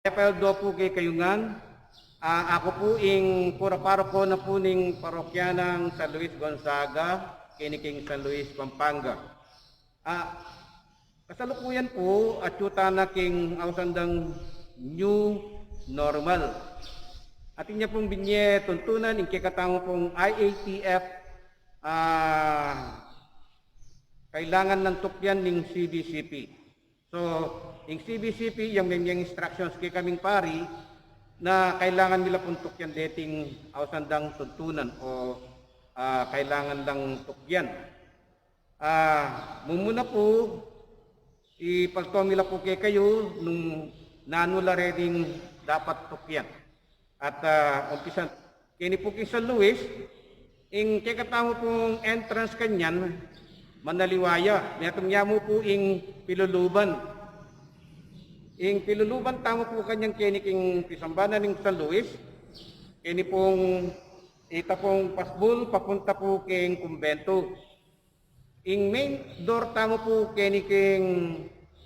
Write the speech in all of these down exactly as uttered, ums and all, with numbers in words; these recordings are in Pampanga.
Mayap a aldo pu kekayu ngan. Ah, aku pu ing pura paroko na pu ning parokya nang San Luis Gonzaga, keni king San Luis, Pampanga. Ah, kasalukuyan pu, atyu tana king ausan dang new normal. Atin ya pung binye tuntunan ing kekatamu pung I A T F, ah, kailangan lang tukyan ning C B C P. So, ing C B C P yang memeing instructions kekaming pari na kailangan mi la pung tukyan deting ausan dang tuntunan o, ah, kailangan lang tukyan. Ah, mumuna pu, ipalto mi la pu kekayu nung nanu la rening dapat tukyan. At, ah, umpisan, keni pu king San Luis, ing kekatamu pung entrance kanyan, manaliwa ya. Metung ya mu pu ing piluluban. Ing piluluban tamu pu kanyan keni king pisambanan ning San Luis, keni pung ita pung pasbul papunta pu king kumbento. Ing main door tamu pu keni king,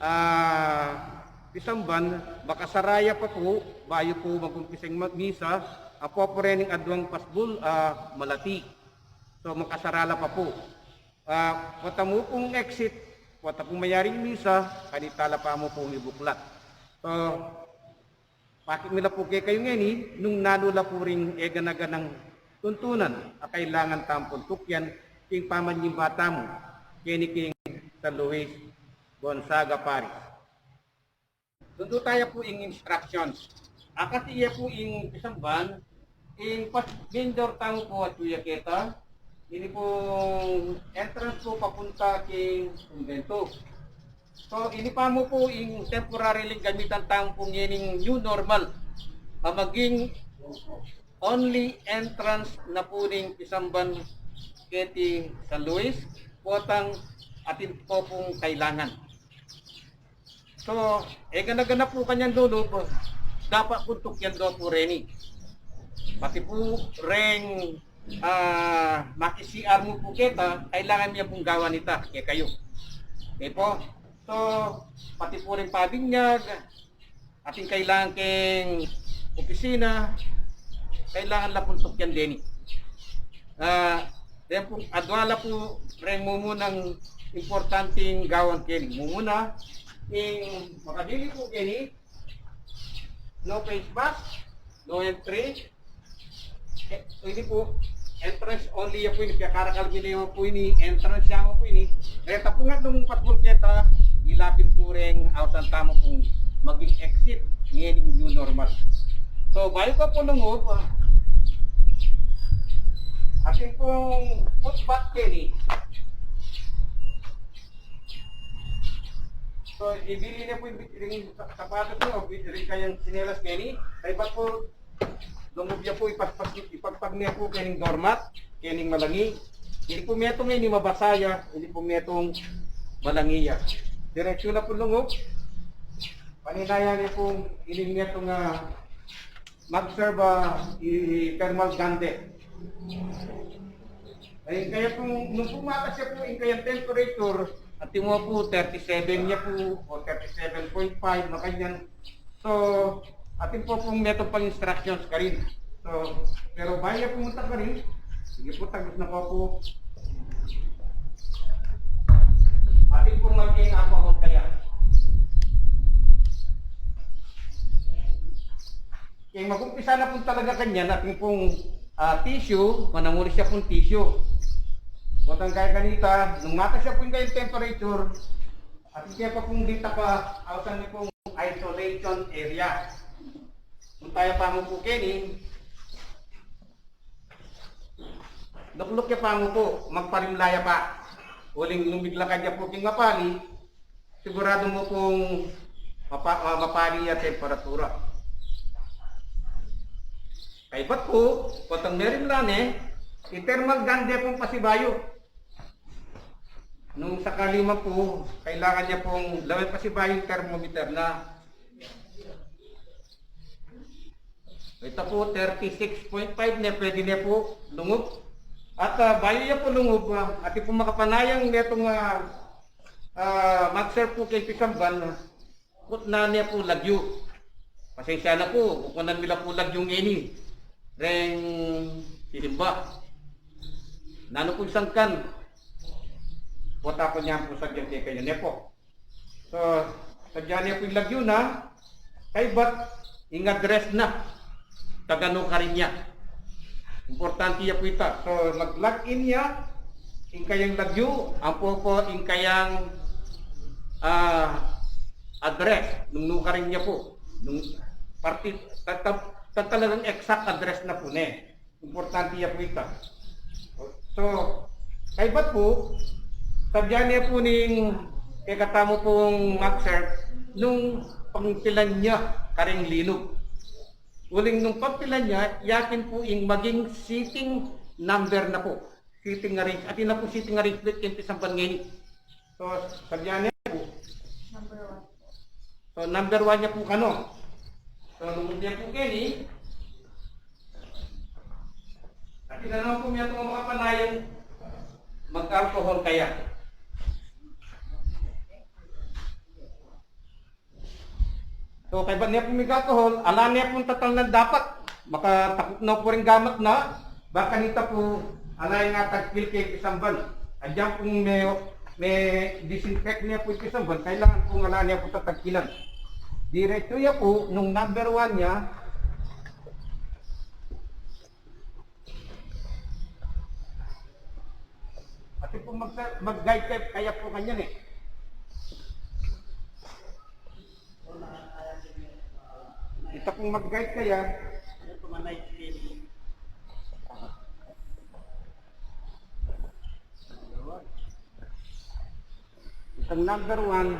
ah, pisamban, makasara ya pa pu, bayu pu magumpisa ing ma-, misa, ampo pu rening aduang pasbul, ah, malati. So, makasara la pa pu. Ah, pota mu pung exit, pota pung mayaring misa, kanita la pa mu pung ibuklat. So, pakit mi la pu kekayu ngeni, nung nanu la pu ring eganaganang tuntunan a kailangan tamu pung tukyan, king pamanyimba tamu, keni king San Luis Gonzaga Parish. Sundu taya pu ing instructions. Akati ya pu ing pisamban, ing pas-, main door tamu pu atyu ya keta, ini pung entrance pu papunta king kumbento. So, ini pa mu pu ing temporary ling gamitan tamu pu ngening new normal. A maging only entrance na pu ning pisamban keti San Luis, potang atin pu pung kailangan. So, eganagan na pu kanyan lulub, dapat pung tukyan do pu reni. Pati pu reng, ah, maki-C R mu pu keta, kailangan mi ya pung gawan ita kekayu. Okay pu? So, pati pu reng pabinyag, ating kailangan keng opisina, kailangan la pung tukyan deni. Ah, den pu, adua la pu reng mumunang importanteng gawan keni. Mumuna, ing makadili pu keni, no face mask, no entry. Eh, ini pu, entrance only ya pu ini, piyakarakal mi ne pu ini, entrance ya pu ini. Reta pu ngan nung pasbul keta, ilapin pu reng ausan tamu pung maging exit ngening new normal. So, bayu ka pu lungub, ah, atin pung footbath keni. So, ibili ne pu ing, ing sapatos ne, o bi-, ing kayang sinelas keni, kaybat pu, lungub ya pu, ipagpag, ipagpag ne pu kening doormat, kening malangi. Ini pu metung ini mabasa ya, ini pu metung malangi ya. Diretsu na pu lungub. Paninayan ne pu ini metung, ah, mag-serve, ah, i thermal gun de. Ay, kaya pu, nung pumatas ya pu, ing kayang temperature, atin mu pu thirty-seven ya pu, o thirty-seven point five, makanyan. So, atin pu pung metung pang instructions karin. So, pero bayu ya pumunta karin, sige pu, tagus na pu pu. Atin pu maging apa ho kaya. Keng magumpisa na pung talaga kanyan, atin pung, ah, tissue, manangulis ya pung tissue. Potang kaya kanita, nung matas ya pu ing kayang temperature, atin kaya pa pung dita pa, ausan ne pung isolation area. Punta ya pa mu pu keni, lukluk ya pa mu pu, magparimla ya pa. Uling nung miglakad ya pu king mapali, siguradu mu pung mapa-, ah, mapali ya temperatura. Kaybat pu, potang merimla ne, i thermal gun de pung pasibayu. Nung sakali man pu, kailangan ya pung lawen pasibayu ing thermometer na. Ita pu, thirty-six point five ne, pwede ne pu lungub. At, ah, bayu ya pu lungub, ah, atin pu makapanayang netung, ah, ah, mag-serve pu keng pisamban, ah, kutnan ne pu lagyu. Pasensya na pu, kukunan mi la pu lagyu ngeni reng sisimba. Nanu pung sangkan? Pota ku niyan pu sadya kekayu, ne pu. So, sadya ne pu ing lagyu na, kaybat ing address na, taga nu karin ya. Importante ya pu ita. So, mag-log in ya, ing kayang lagyu, ampo pu ing kayang, ah, address, nung nu karin ya pu. Nung parti, ta-, ta-, ta-, talagang exact address na pu, ne. Importante ya pu ita. So, kaybat pu, sadya ne pu ning kekatamu pung mag-search nung pangpilan ya karing linug. Uling nung pangpilan ya, yakin pu ing maging seating number na pu. Seating arrange, atin na pu seating arrangement ing pisamban ngeni. So, sadya ne pu. Number one. So, number one ya pu kanu. So, nung ya pu keni, atin na naman pu metung a makapanayun mag-alcohol kaya. So, kaybat ne pu mag-alcohol, ala ne pung tatalnan dapat. Makatakup na pu ring gamat na, baka nita pu, ala yang atagkil keng pisamban. Adyan pung me, me-disinfect ne pu ing pisamban, kailangan pung ala ne pu tatagkilan. Diretsu ya pu, nung number one ya, atin pung mag-, mag-guide kaya, kaya pu kanyan e. Ita pung mag-guide kaya. Itang number one,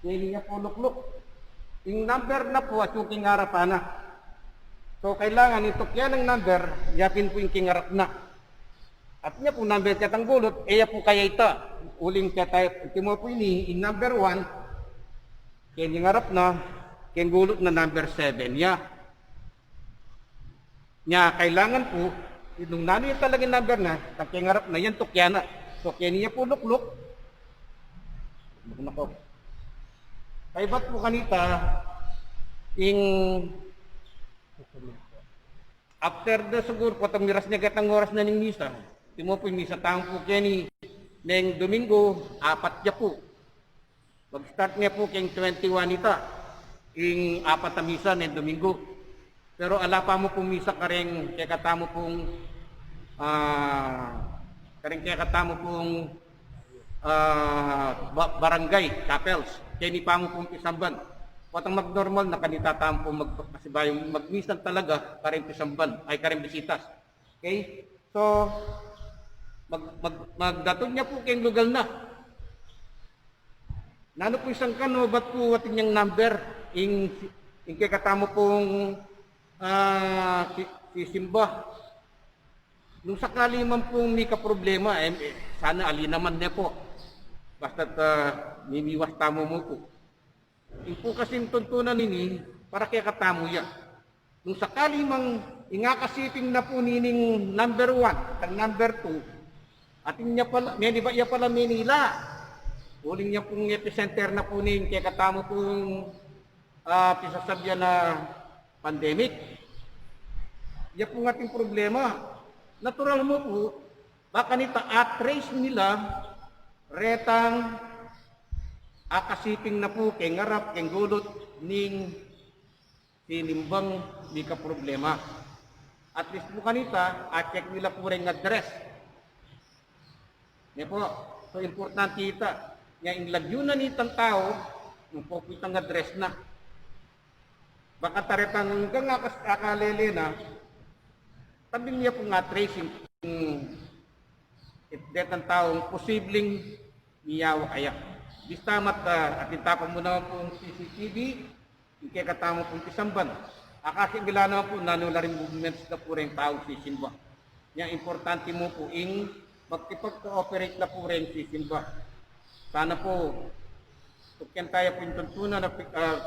ngeni ya pu lukluk. Ing number na pu, atyu king arapan na. So, kailangan ing tukyan nang number, yakin pu ing king arap na. Atin ya pung number ketang gulut, e ya pu kaya ita. Uling keta, ultimo pu ini, ing number one, keni ngarap na, keng gulut na number seven ya. Nya, kailangan pu, nung nanu ya talagang number na, tang keng arap na, yan tukyan na. So, keni ya pu lukluk. Lukluk na pu. Kaybat pu kanita, ing after da siguru, potang miras ne ketang oras na ning misa. Ultimo pu ing misa tamu pu keni neng Domingo, apat ya pu. Mag-start ne pu keng twenty-one ita, ing apat a misa neng Domingo. Pero ala pa mu pung misa kareng kekatamu pung, ah, kareng kekatamu pung, ah, ba-, barangay chapels. Keni pa mu pung pisamban. Potang mag-normal na, kanita tamu pung mag-, kasibayung magmisan talaga kareng pisamban, ay, kareng bisitas. Okay? So, mag-, mag-, magdatun ya pu keng lugal na. Nanu pu ing sangkan, o bat pu atin yang number, ing, ing kekatamu pung, ah, si-, sisimba. Nung sakali man pung mika problema, eh, eh, sana ali naman ne pu. Basta't, ah, mimiwas tamu mu pu. Ing pu kasing tuntunan ini, para kekatamu ya. Nung sakali mang ing akasiping na pu nining number one, tang number two, atin ya pala, menibat ya pala Manila. Uling ya pung epicenter na pu ning kekatamu pung, ah, pisasabyan a pandemic. Ya pung ating problema. Natural mu pu, baka nita a-trace nila retang akasiping na pu keng arap, keng gulut ning sinimbang mika problema. At least pu kanita, a-check nila pu reng address. Ne pu, so importante ita. Nya ing lagyu na nitang tau, nung pu itang address na. Baka taretang anggang akas-, akalele na, tabi ya pung a-tracing, hmm, it-, detang taung posibleng miyawa kaya. Bista mat, ah, atin tamu mu naman pung C C T V, ing kekatamu pung pisamban. Akasi mila naman pu nanu la ring movements na pu reng tau sisimba. Nya importante mu pu ing makipag-cooperate la pu reng sisimba. Sana pu, tukyan taya pu ing tuntunan a pi-, ah,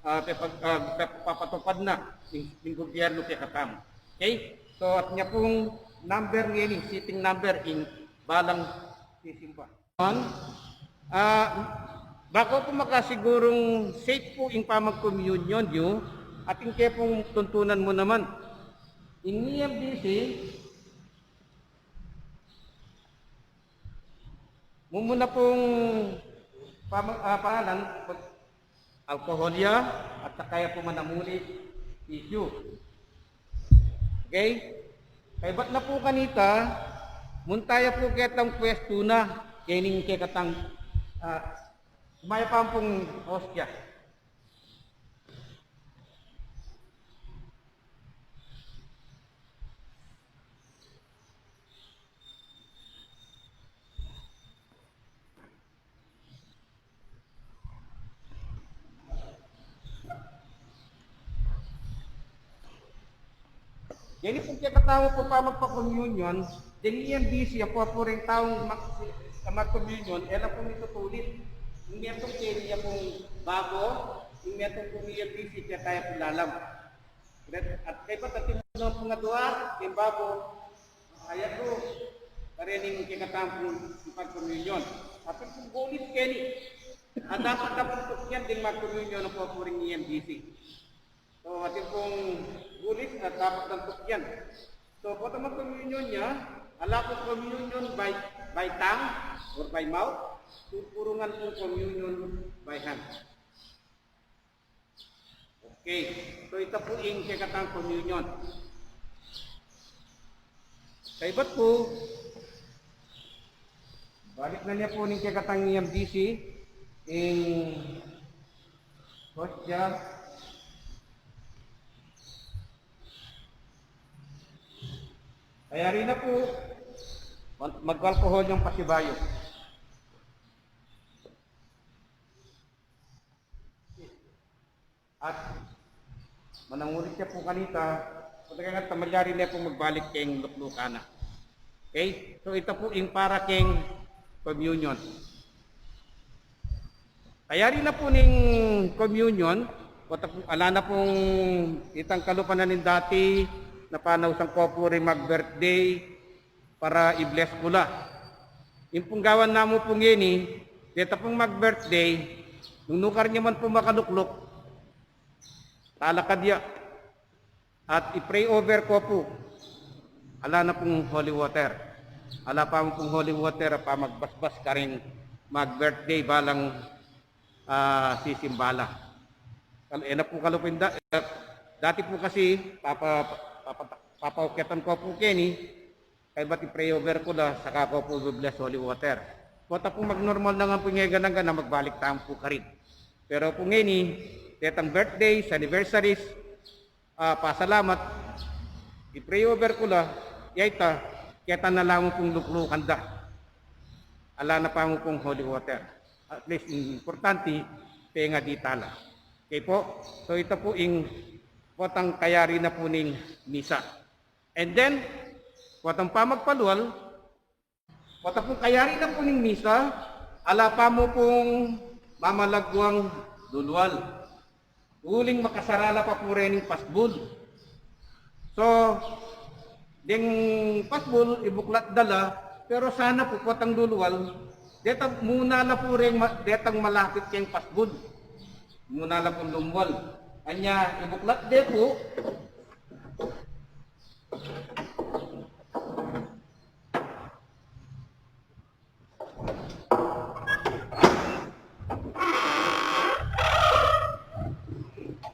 ah, pepag-, ah, pepapatupad na ning, ning gobyernu kekatamu. Okay? So, atin ya pung number ngeni, sitting number ing balang sisimba. Ah, Baku pu makasigurung safe pu ing pamag-communion yu, atin ke pung tuntunan mu naman. Ing E M D C, mumuna pung pama-, ah, pangalan, alkohol ya, at saka ya pu manamuli, tissue. Okay? Kaybat na pu kanita, munta ya pu ketang pwestu na, kening kekatang, ah, sumaya pa pung hostya. Deni pung kekatamu pu pamagpa-communion, deng E M D C, apu-apu ring taung mag-, mag-communion, e la pu mitutulit. Ing metung keni ya pung babo, ing metung pung E M D C, keta ya pung lalam. At kaybat atin mu naman pung adua, ing babo, aya pu, karening kekatamung pag-communion. Atin pung gulis keni, a dapat na pung tukyan ding mag-communion apu-apu ring E M D C. So, atin pung gulis a dapat nang tukyan. So, potang mag-communion ya, ala pung communion by, by tongue or by mouth, pupurungan pung communion by hand. Okay. So, ita pu ing kekatang communion. Kaybat pu, balik na niya pu ning kekatang E M D C, ing hostya. Kayari na pu, mag-, mag-alkohol yang pasibayu. At manangulit ya pu kanita, pagka nga ta malyari ne pu magbalik keng luklukan na. Okay? So, ita pu ing para keng communion. Kayari na pu ning communion, pota pu, ala na pung itang kalupa na ning dati, na panausan ko pu ring mag-birthday, para i-bless ku la. Ing pung gawan namu pu ngeni, deta pung mag-birthday, nung nukar ne man pu makalukluk, talakad ya. At i-pray over ko pu. Ala na pung holy water. Ala pa mu pung holy water, pamagbasbas karing mag-birthday balang, ah, sisimba la. Kal-, e na pu kalupa ing da-, eh, dati pu kasi, papa-, papa-, papaukyatan ko pu keni, kaybat i-pray over ku la, saka ko pu i-bless holy water. Pota pu mag-normal na ngan pu ing e ganang-ganang, magbalik tamu pu karin. Pero pu ngeni, detang birthdays, anniversaries, ah, pasalamat, i-pray over ku la, ya ita, keta na la mu pung luklukan da. Ala na pa mu pung holy water. At least, importante, tenga di tala. Okay pu? So, ita pu ing potang kayari na pu ning misa. And then, potang pamagpalual, pota pung kayari na pu ning misa, ala pa mu pung mamalaguang lulual. Uling makasara la pa pu rening pasbul. So, deng pasbul, ibuklat da la, pero sana pu potang lulual, detang muna la pu reng ma-, detang malapit keng pasbul. Muna la pung lumual. Anya, ibuklat de pu.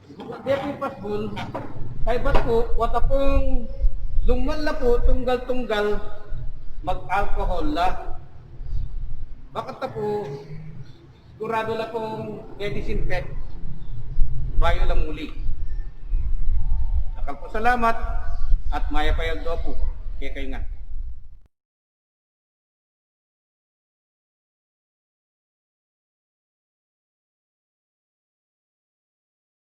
Ibuklat de pu ing pasbul. Kaybat pu, pota pung lumual la pu, tunggal-tunggal, mag-alcohol la. Bakanta pu, sigurado la pung medisinfect bayu la muli. Dakal pung salamat at mayap a aldo pu kekayu ngan.